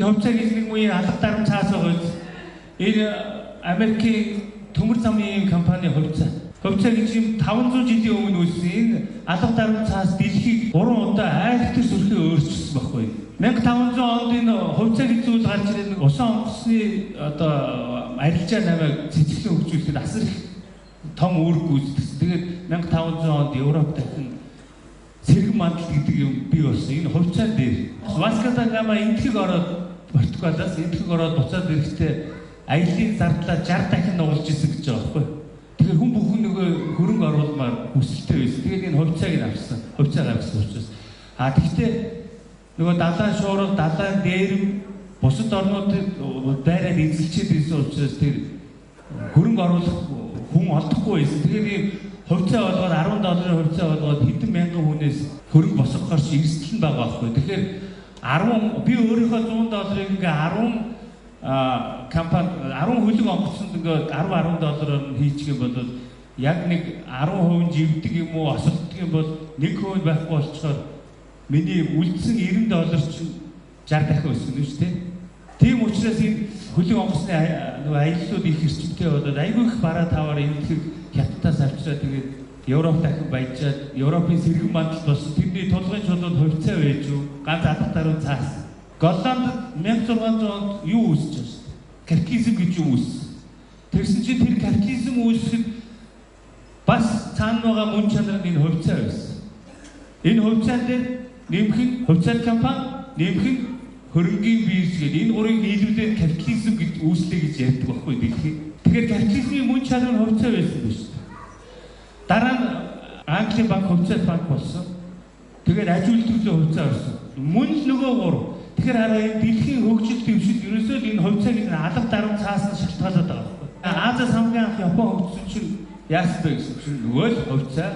Хувьцаа гэж нэг үеийн алга дарам цаас байгаа биз. Энэ Америкийн төмөр замын компани хувьцаа. Хувьцаа гэж юм 500 жилийн өмнө үүссэн. Энэ алга дарам цаас дэлхийг 3 удаа айлтар сүрхий өөрчилсөн байхгүй. 1500 онд энэ хувьцаа гэж зүйл гарч ирээд нэг усан онгоцны одоо арилжаа намайг цэцэглэн хөгжүүлэхэд асар их том үүрэг гүйцэтгсэн. Тэгээд 1500 онд Европ дахин сэргэн мандал гэдэг юм бий болсон. Энэ хувьцаан дээр Васко да Гама Энэтхэг ороод Португалаас Энэтхэг ороод буцаад ирэхдээ аяллаа зардлаа 60 дахин нугалж исэн гэж байгаа байхгүй. Тэгэхээр хүн бүхэн нөгөө хөрөнгө оруулмаар хүсэлтэй байсан. Тэгээд энэ хувьцааг нь авсан. Хувьцааг авсан учраас. А тэгвэл нөгөө далайн шуурга, далайн дээрэм бусад орнуудыг байраад эзэлчээд байсан учраас тэр хөрөнгө оруулах хүн олдохгүй байсан. Тэгээд ийм хувьцаа болгоод 10 долларын хувьцаа болгоод хэдэн мянган хүнээс хөрөнгө босгохоор чи эрсдэл нь бага байхгүй. Тэгэхээр 10 би өөрийнхөө 100 долларыг ингээ 10 компани 10 хөлөг онгоцонд ингээ 10 доллараар нь хийчих юм бол яг нэг 10% живдэг юм уу осолддог юм бол 1% байхгүй болчихоор миний үлдсэн 90 доллар чинь 60 дахин өснө шүү дээ. Тийм учраас энэ хөлөг онгоцны нөгөө аяллууд их эрчимтэй болоод айгүй их бараа таваар Энэтхэг Хятадаас авчираа тэгээд Европ дахин баяжаад Европын сэргэн мандал болсон. Тэрний тулгын чулуунд хувьцаа байж юу? Ганц алга даруй цаас. Голландд 1600 онд юу үүсэж байгаа шүү дээ? Капитализм гэж юм үүссэн. Тэгсэн чинь тэр капитализм үүсгэхэд бас цаана байгаа мөн чанар нь энэ хувьцаа байсан. Энэ хувьцаан дээр нэмэх нь хувьцаат компани, нэмэх нь хөрөнгийн бирж гэдэг энэ гурыг нийлүүлээд капитализм гэж үүслээ гэж ярьдаг байхгүй дэлхий. Тэгэхээр капитализмын мөн чанар нь хувьцаа байсан биш. Дараа нь Английн банк хувьцаат банк болсон. Тэгээд аж үйлдвэрлэлийн хувьцаа орсон. Мөн л нөгөө гурав. Тэгэхээр хараа энэ дэлхийн хөгжил дэвшил ерөөсөө л энэ хувьцаа гэдэг нь алга дарам цаас нь шалтгаалаад байгаа байхгүй. Азиас хамгийн анх Япон хөгжсөн чинь яасан бэ гэсэн чинь нөгөө л хувьцаа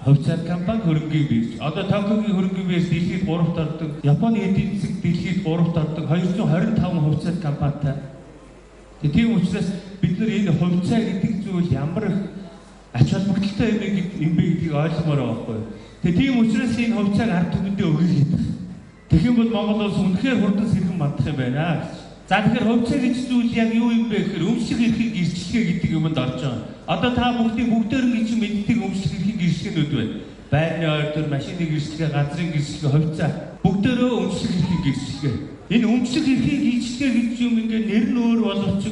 хувьцаат компани хөрөнгийн бирж. Одоо Токиогийн хөрөнгийн бирж дэлхийд 3-т ордог. Японы эдийн засаг дэлхийд 3-т ордог. 225 хувьцаат компанитай. Тийм учраас бид нар энэ хувьцаа гэдэг зүйл ямар их ач холбогдолтой юм бэ гэдгийг ойлгомоор байгаа байхгүй. Тэгээ тийм учраас энэ хувьцааг ард түмэндээ өгөх гэдэг. Тэгэх юм бол Монгол улс үнэхээр хурдан сэргэн мандах юм байна гэж. За тэгэхээр хувьцаа гэж зүйл яг юу юм бэ гэхээр өмчлөх эрхийг гэрчлэгээ гэдэг юмд орж байгаа. Одоо та бүхний бүгдээр нь гэж мэддэг өмчлөх эрхийг гэрчлэгнүүд байна. Байрны ордер, машины гэрчлэгээ, газрын гэрчлэгээ, хувьцаа бүгдээрөө өмчлөх эрхийг гэрчлэгээ. Энэ өмчлөх эрхийг гэрчлэгээ гэж юм ингээд нэр нь өөр боловч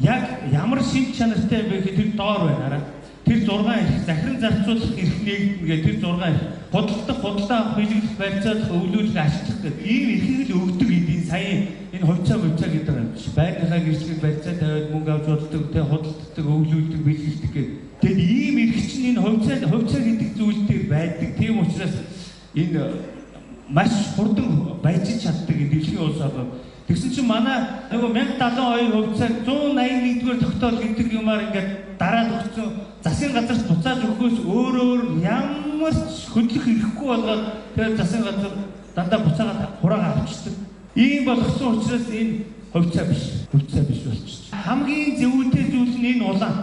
яг ямар шинж чанартай юм бэ гэхээр тэр доор байна хараа. Тэр 6 эрх захиран зарцуулах эрх нэгдэнэ гэх тэр 6 эрх худалдах, худалдаа авах, биелүүлэх, барьцаалах, өвлүүлэх, ашиглах гэх ийм эрхийг л өгдөг энэ сая энэ хувьцаа мөвцаа гэдэг юм биш. Байрныхаа гэрчлэгийг барьцаа тавиад мөнгө авч худалдаг, тэ худалддаг, өвлүүлдэг, биелүүлдэг гэх. Тэгээд ийм эрх чинь энэ хувьцаа гэдэг зүйл дээр байдаг. Тийм учраас энэ маш хурдан баяжиж чаддаг энэ дэлхийн улс орнууд. Тэгсэн чинь манай нөгөө 1072 хувьцааг 181-р тогтоол гэдэг юмар ингээд дараад өгсөн засгийн газарт буцааж өгөхөөс өөр ямар ч хөдлөх ирэхгүй болгоод тэгээд засгийн газар дандаа буцаагаад хураагаа авчирдаг. Ийм болгосон учраас энэ хувьцаа биш. Хувьцаа биш болчих. Хамгийн зөвүүтэй зүйл нь энэ улаан.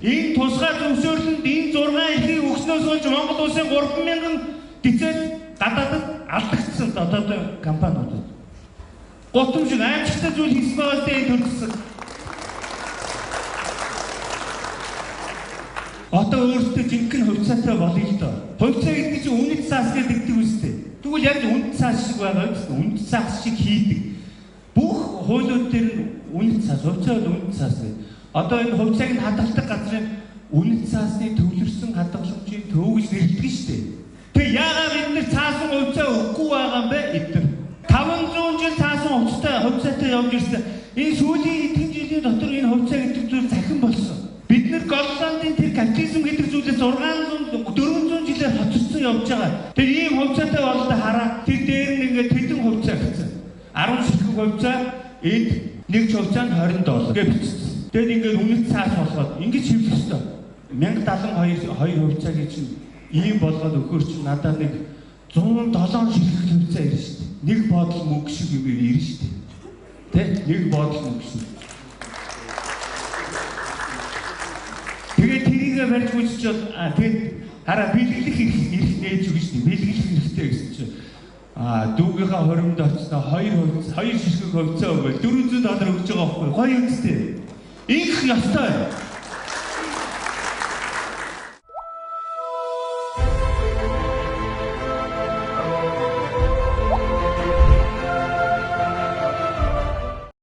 Энэ тусгай зөвшөөрлөнд энэ 6 эрхийг өгснөөс болж Монгол улсын 3000 дицэл гадаадд алдагдсан одоо компаниудад. Гутам шиг аимшигтай зүйл хийсэн байгаа л дээ энэ төрөлсөн. Одоо өөртөө жинхэнэ хувьцаатай болъё л доо. Хувьцаа гэдэг чинь үнэт цаас гэдэг үстэй. Тэгвэл яг үнэт цаас шиг байгаа гэсэн үнэт цаас шиг хийдэг. Бүх хуулиуд дээр нь үнэт цаас, хувьцаа бол үнэт цаас гэдэг. Одоо энэ хувьцааг нь хадгалдаг газрын үнэт цаасны төвлөрсөн хадгаламжийн төв гэж нэрлэдэг шүү дээ. Тэгээ яагаад бид нэр цаасан хувьцаа өгөхгүй байгаа юм бэ? Эдгээр 500 жил цаасан хувьцаатай явж ирсэн. Энэ сүүлийн хэдэн жилийн дотор энэ хувьцаа гэдэг зүйл захин болсон. Бид нэр Голландын тэр капитализм гэдэг зүйлээс 600 400 жилээр хоцорсон явж байгаа. Тэр ийм хувьцаатай бололтой хараа. Тэр дээр нь ингээд хэдэн хувьцаа гэсэн. 10 ширхэг хувьцаа энд нэг хувьцаанд 20 доллар гэж бичсэн. Тэгээд ингээд үнэт цаас болгоод ингэж хэвлэх ёстой. 1072 хувьцаа гэж чинь ийм болгоод өгөхөр чинь надад нэг 107 ширхэг хувьцаа ирнэ шүү дээ. Нэг бодол мөнгө шиг юм ирнэ шүү дээ. Тэ? Нэг бодол мөнгө шиг. Тэгээд тэрийгэ барьж үзчихвэл тэгээд хараа бэлгэлэх эрх нээж өгнө шүү дээ. Бэлгэлэх эрхтэй гэсэн чинь Аа дүүгийнхаа хоримд очсноо 2 хувь 2 ширхэг хувьцаа өгөөл 400 доллар өгч байгаа байхгүй гоё юм зү. Ингэх ёстой.